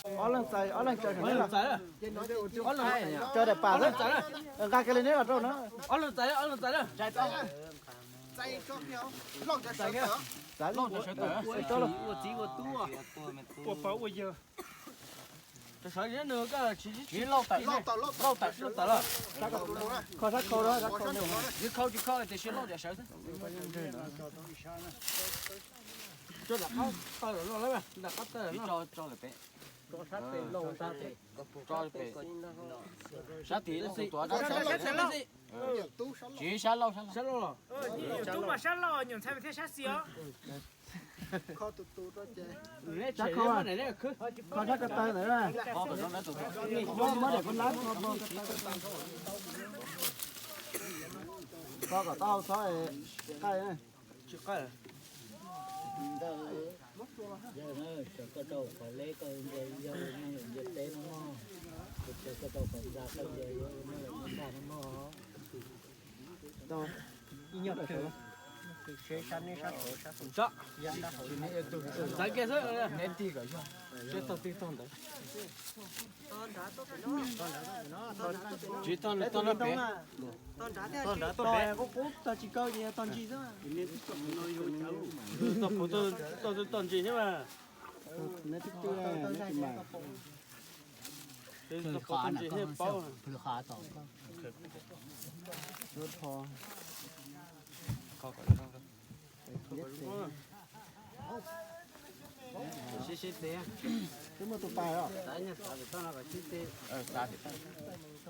Ob leeg txais, ob leeg txais, tso daim pam xwb. Nqa kiag li neb los rau na. Ob leeg txais, ob leeg txais. Txais li, ua txiv ua tub, ua pog ua yawg. Sawv sawv nws, tsis lauj tawm, lauj tawm, lauj tawm lawm. Kho sab khau, sab khau, tsis kho tiam sis lauj tias sawv xwb. Tso nram qab taw los, nram qab taw los. Sab tim tuav, tsis sab lauj, sab lauj. Sab lauj los. Sab lauj mas sab lauj, nyuam ntxhais thiaj sab xis os. Sab khau, kho sab ko taw ntawd. Muab daim khaub hlab kho, kho kom tau txhob qaij. Tsis qaij. Yawg na, sawv koj rau qhov leb koj ua nce yawg ua neej ua nce teb no mog. Kuv sawv koj rau qhov ntxa koj ua neej ua nce ntxa no mog. Txav kiag xwb, neb tig kom yog, seb tog twg tog ntawd. Tsis tog, tog no pem. Tog nrad tog pem. Tog tsis kaw ces tog ntsis xwb. Tog puv tog, tog ntsis thiab mas. Tog puv tog ntsis thiab paub. Twb muaj tus pais os.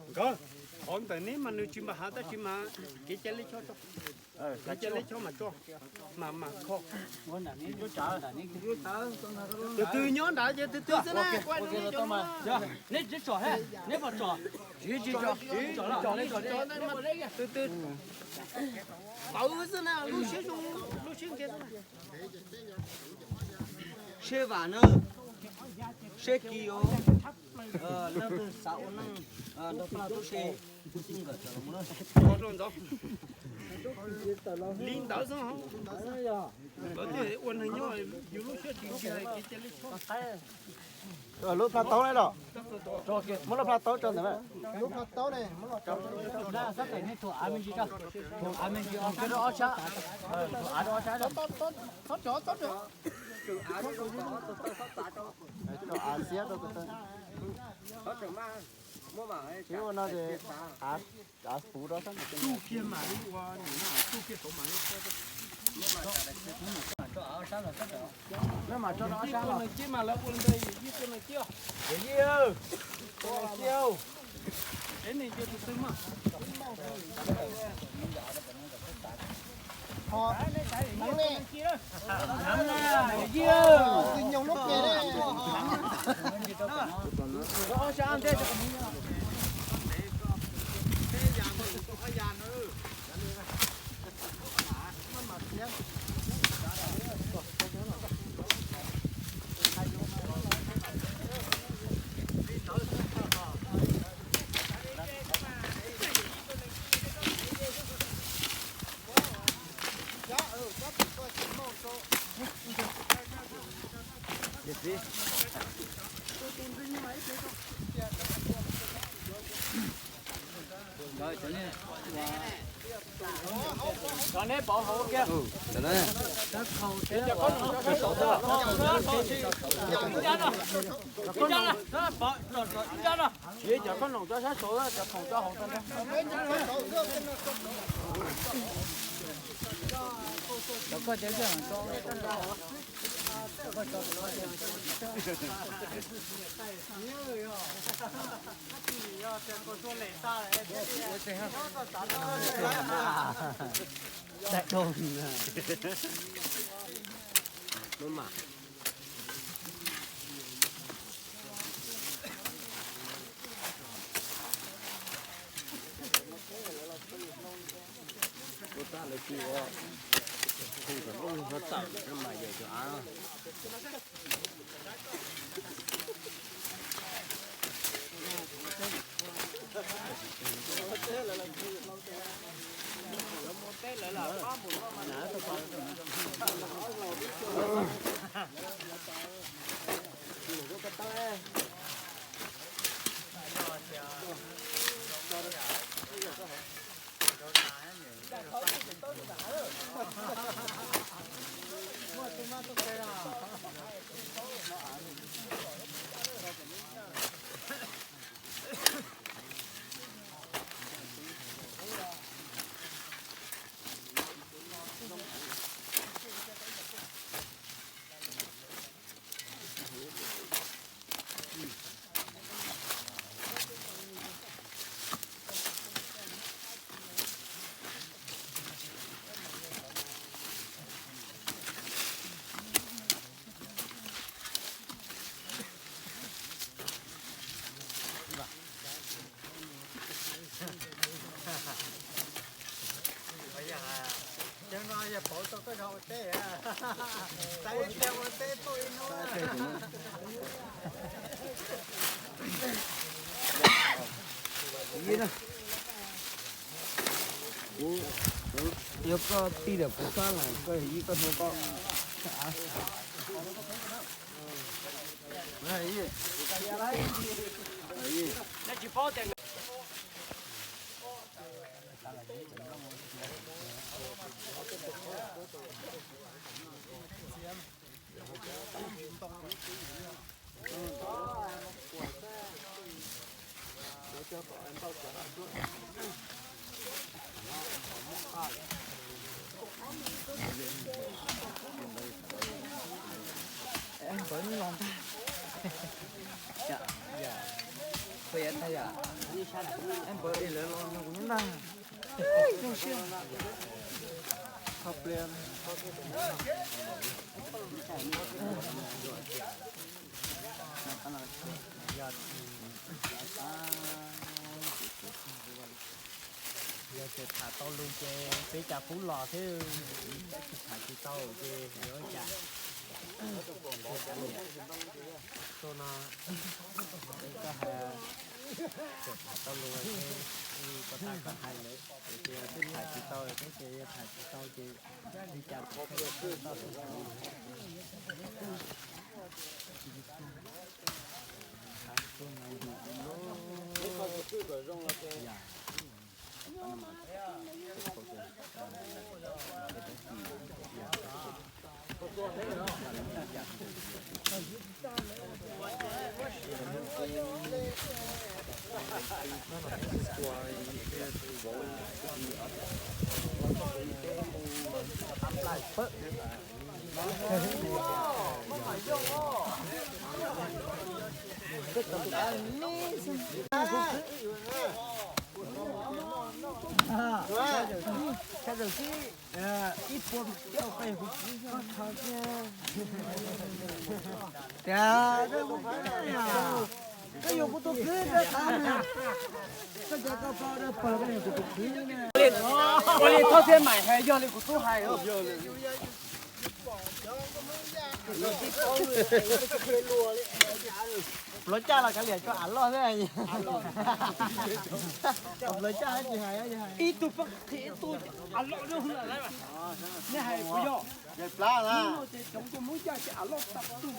Nkawd, qhov ntawm neb mas nws tsis npam hav tab sis mas kev cai lij choj, kev cai lij choj mas tso, mas mas kho. Tus twg nyob nrad ces tus twg xwb na. Neb tsis tsom, neb puas tsom? Tus twg tawv xwb na, lub siab zoo, lub siab nkiag xwb na. Seb Vam na, seb Kis os, leej twg xav ua neej nrog Paj Tub se, kuv tij nkawm tawm los mus na. Li ntawd xwb, lawv tej ua neeg nyob yus lub siab tsis nkiag kev cai lij choj. Lub plhaub taub na los, muab lub plhaub taub tso ntawm na. Lub plhaub taub ne, muab los tso. Av me ntsis, av me ntsis, rau ob sab, av rau ob sab. Tso av xiab rau tus tawg. Tsis ua no ces av puv rau sab ntawd. Maj mam tso rau ob sab los. Yawm yij, yawm yij, Cov neb pov hauv kiag. Cov khoom tso sab saud. Ib nrab no, ib nrab no. Siv cov khoom tso sab saud, cov khoom tso hauv tag nrho. Cov koj cov yog tso. Daim doog. Ua tab lawv tsis ua, hu kom lub no tawm mas yawm cov av. Cov no yog pauv tau koj zog ua teb, xav ib txhia ua teb tuaj ib hnub. Kuv, yog koj tij lawm kuv sab lawm, koj yog yij koj hnub koj. Nkawd Los ntag. Phooj ywg, npawg es lawv los nrog kuv nyob ntag. Zoo siab. Txhob pliag. Yog tias tham tau lus ces peb cas pub los xwb, tsis tham tsis tau ces yuav ua cas. Tuaj no, koj hais, txawm tham tau lus ces koj tas koj hais lawm, tias twb tham tsis tau, twb tias yog tham tsis tau ces li cas tau. Ib puas coj peb kuv kwv. Tias koj yuav kuv tus kwv, koj yuav kuv tus kwv. Ua li Thoj thiaj Maim hais yog li kuv tub hais. Npluav caj los kav liam cov av loj xwb. Npluav caj tsis hais. Ib tug pab qhia ib tug av loj, nej hais puas yog? Ces cov tus Hmoob caj ces av loj tag tug.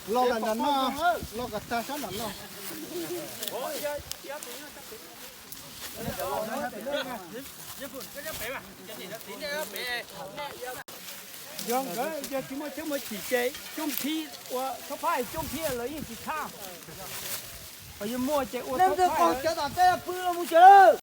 Los kom nram no, los kom tag sab nram no. Yog nkawd yog tsis muaj cheeb muaj chim ces coob phib ua txhob phab, coob phib lawv yeej tsis tshaj. Ho yog muaj ces ua txhob phab. Cov tom teb pw los mus tsev.